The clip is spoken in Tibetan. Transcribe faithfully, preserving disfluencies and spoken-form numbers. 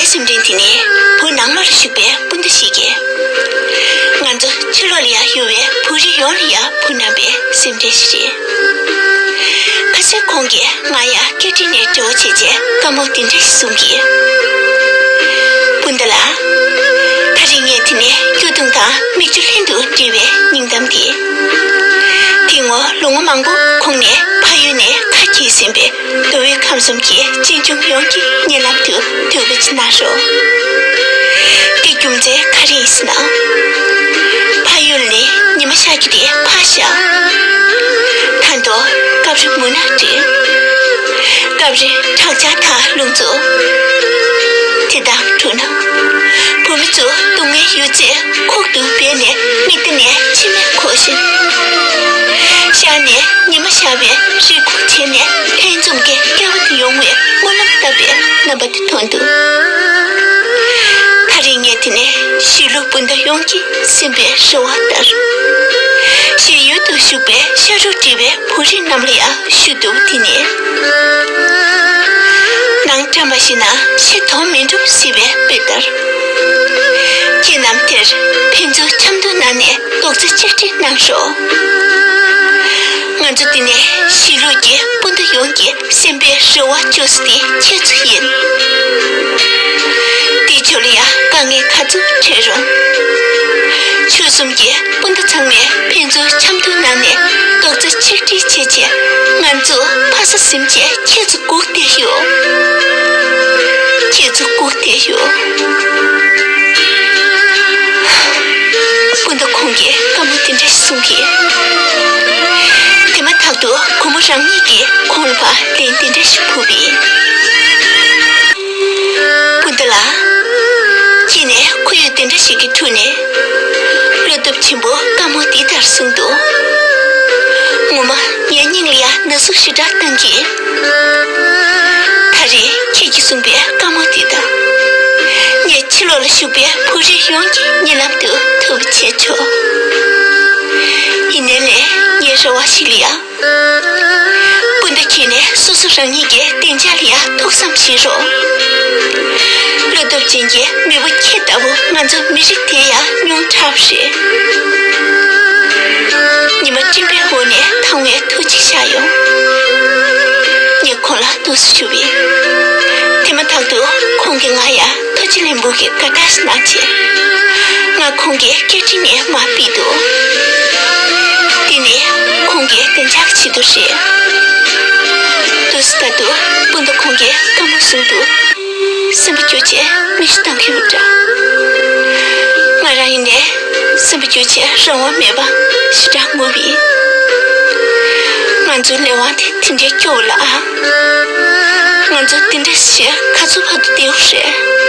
སེམས་ཁྲལ་དེ་ནི་བོད་ནང་ལོགས་ལ་བཞུགས་པའི་སྤུན་ཟླ་ཞིག་གིས། ང་ཚོ་ཕྱི་ལོགས་ལ་ཡང་ཡོད་པའི་བོད་རིགས་ཡོངས་ལ་ཡང་ཕུལ་གནང་བའི་སེམས་ཁྲལ་ཞིག་རེད། ཁ་སང་ཁོང་གིས་ང་ཡང་སྐད་འཕྲིན་ནས་འབྲེལ་བ་བྱས་རྗེས་བཀའ་མོལ་འདི་འདྲ་ཞིག་གསུངས་ཀྱིས། སྤུན་ཟླ་ལགས། ད་རེས་ངས་དེ་ནས་སྐྱོ་གདུང་དང་མིག་ཆུ་ལྷན་དུ་འདྲེས་པའི་སྙིང་གཏམ་འདི། དེ་སྔོན་ལོ་ངོ་མང་པོ་གོང་ནས་ཕ་ཡུལ་ནས་ཁ་གྱེས་ཟིན་པའི་མདོ་དབུས་ཁམས་གསུམ་གྱི་གཅེན་གཅུང་ཡོངས་ཀྱི་སྙན་ལམ་དུ་འདོན་སྤེལ་གནང་རོགས། དེ་རྒྱུ་མཚན་ག་རེ་ཡིན་ཟེར་ན། ཕ་ཡུལ་ནས་ཉི་མ་ཤར་རྒྱུ་དེ་ཕར་བཞག་ད་དུང་སྐབས་རེ་མུན་ནག་འདྲ། སྐབས་རེ་དྲག་ཆར་དང་རླུང་འཚུབ། དེ་དང་བསྡུར་ན། བོད་མི་ཚོ་སྡུག་བསྔལ་ཡོད་ཚད་ཁོག་ཏུ་སྦས་ནས་མིག་མཐའ་ནས་མཆི་མས་ཁོག་བཞིན། ཤར་ནས་ཉི་མ་ཤར་བའི་རེ་སྒུག་བྱས་ནས་ལྷན་འཛོམས་ཀྱི་སྐལ་བ་དེ་ཡོང་བའི་སྨོན་ལམ་བཏབ་པའི་རྣམ་པ་དེ་མཐོང་འདུག་ད་རེས་ངས་དེ་ནས་གཞིས་ལུས་སྤུན་ཟླ་ཡོངས་ཀྱི་སེམས་པའི་རེ་བ་ལྟར། གཞན་ཡུལ་དུ་བཞུགས་པའི་ཤ་རུས་འདྲེས་པའི་བོད་རིགས་རྣམས་ལ་ཡང་ཞུ་འདོད་དེ་ནི། ནང་བཀྲམ་པ་ཞིག་ན་ཕྱི་དོན་མི་འགྲུབ་ཟེར་བའི་དཔེ་ལྟར། ཁྱེད་རྣམས་དེར་ཕན་ཚུན་འཆམ་མཐུན་གནང་ནས་རྡོག་རྩ་གཅིག་སྒྲིལ་གནང་རོགས། ང་ཚོ་འདི་ནས་གཞིས་ལུས་ཀྱི་སྤུན་ཟླ་ཡོངས་ཀྱི་སེམས་པའི་རེ་བ་བཅོལ་ས་དེ་ཁྱེད་ཚོ་ཡིན། དེའི་ཕྱོགས་ལ་ཡང་དཀའ་ངལ་ག་ཚོད་འཕྲད་རུང་། ཆོལ་གསུམ་གྱི་སྤུན་ཟླ་ཚང་མས་ཕན་ཚུན་འཆམ་མཐུན་གནང་ནས་རྡོག་རྩ་གཅིག་སྒྲིལ་བྱས་རྗེས་ང་ཚོ་ཕ་ས་ཟིན་བྱས་ཁྱེད་ཚོ་སྒུག་བསྡད་ཡོད། ཁྱེད་ཚོ་སྒུག་བསྡད་ཡོད། སྤུན་ཟླ་ཁོང་གིས་བཀའ་མོལ་འདི་འདྲ་ཞིག་གསུངས་ཀྱིས། དེ་མ་ཐག་ཏུ་བུ་མོ་རང་ཉིད་ཀྱིས་ཁོང་ལ་ཕར་ལན་འདི་འདྲ་ཞིག་ཕུལ་བས། སྤུན་ཟླ་ལགས། ཁྱེད་ནས་ཁོར་ཡུག་འདི་འདྲ་ཞིག་གི་ཁྲོད་ནས། བློ་སྟོབས་ཆེན་པོ་བཀའ་མོལ་འདི་ལྟར་གསུངས་འདུག་ངོ་མ་ངའི་སྙིང་ལ་ཡང་ན་ཟུག་ཞེ་དྲག་བཏང་གིས། ད་རེས་ཁྱེད་ཀྱིས་གསུངས་པའི་བཀའ་མོལ་འདི་དང་། ངས་ཕྱི་ལོགས་ལ་བཞུགས་པའི་བོད་རིགས་ཡོངས་ཀྱི་སྙན་ལམ་དུ་ཐུགས་རྗེ་ཆེ། ཡིན་ནའི་ལས་ངའི་རེ་བ་ཞིག་ལ་ཡང་། སྤུན་ཟླ་ཁྱེད་ནས་སོ་སོ་རང་ཉིད་ཀྱི་བདེ་འཇགས་ལ་ཡང་ཐུགས་བསམ་བཞེས་རོགས། བློ་སྟོབས་ཅན་གྱི་མེས་པོ་ཁྱེད་ལྟ་བུ་ང་ཚོ་མི་རིགས་དེ་ཡང་ཉུང་དྲགས་པ་རེད། ཉི་མ་སྤྲིན་པའི་འོག་ནས་དྭངས་བའི་ཐུགས་རྗེ་ཆེ་ཡོང་། ངས་ཁོང་ལ་ཐུགས་སུ་ཞུ་བས། དེ་མ་ཐག་ཏུ་ཁོང་གིས་ང་ཡང་ཐུགས་རྗེ་ལེན་པོ་གི་དགའ་རྟགས་གནང་བྱས། ང་ཁོང་གི་སྐད་འཕྲིན་ནས་མར་ཕུལ་འདུག་དེ་ནི་ཁོང་གི་བདེ་འཇགས་ཆེད་དུ་རེད། དུས་ད་དུ་སྤུན་ཟླ་ཁོང་གིས་བཀའ་མོལ་གསུངས་འདུག་སེམས་པ་སྐྱོ་བྱས་མིག་ཆུ་བཏང་གི་ཡོད་འདྲ། ང་རང་ཡིན་ནའི་སེམས་པ་སྐྱོ་བྱས་རང་དབང་མེད་པ་ཞེ་དྲག་ངུ་བས། ང་ཚོའི་ལས་དབང་དེ་དེ་འདྲའི་སྐྱོ་བོ་ལ་ཨ། ང་ཚོ་དེ་འདྲ་ཞིག་ག་ཚོད་བར་དུ་བསྡད་དགོས་རེད།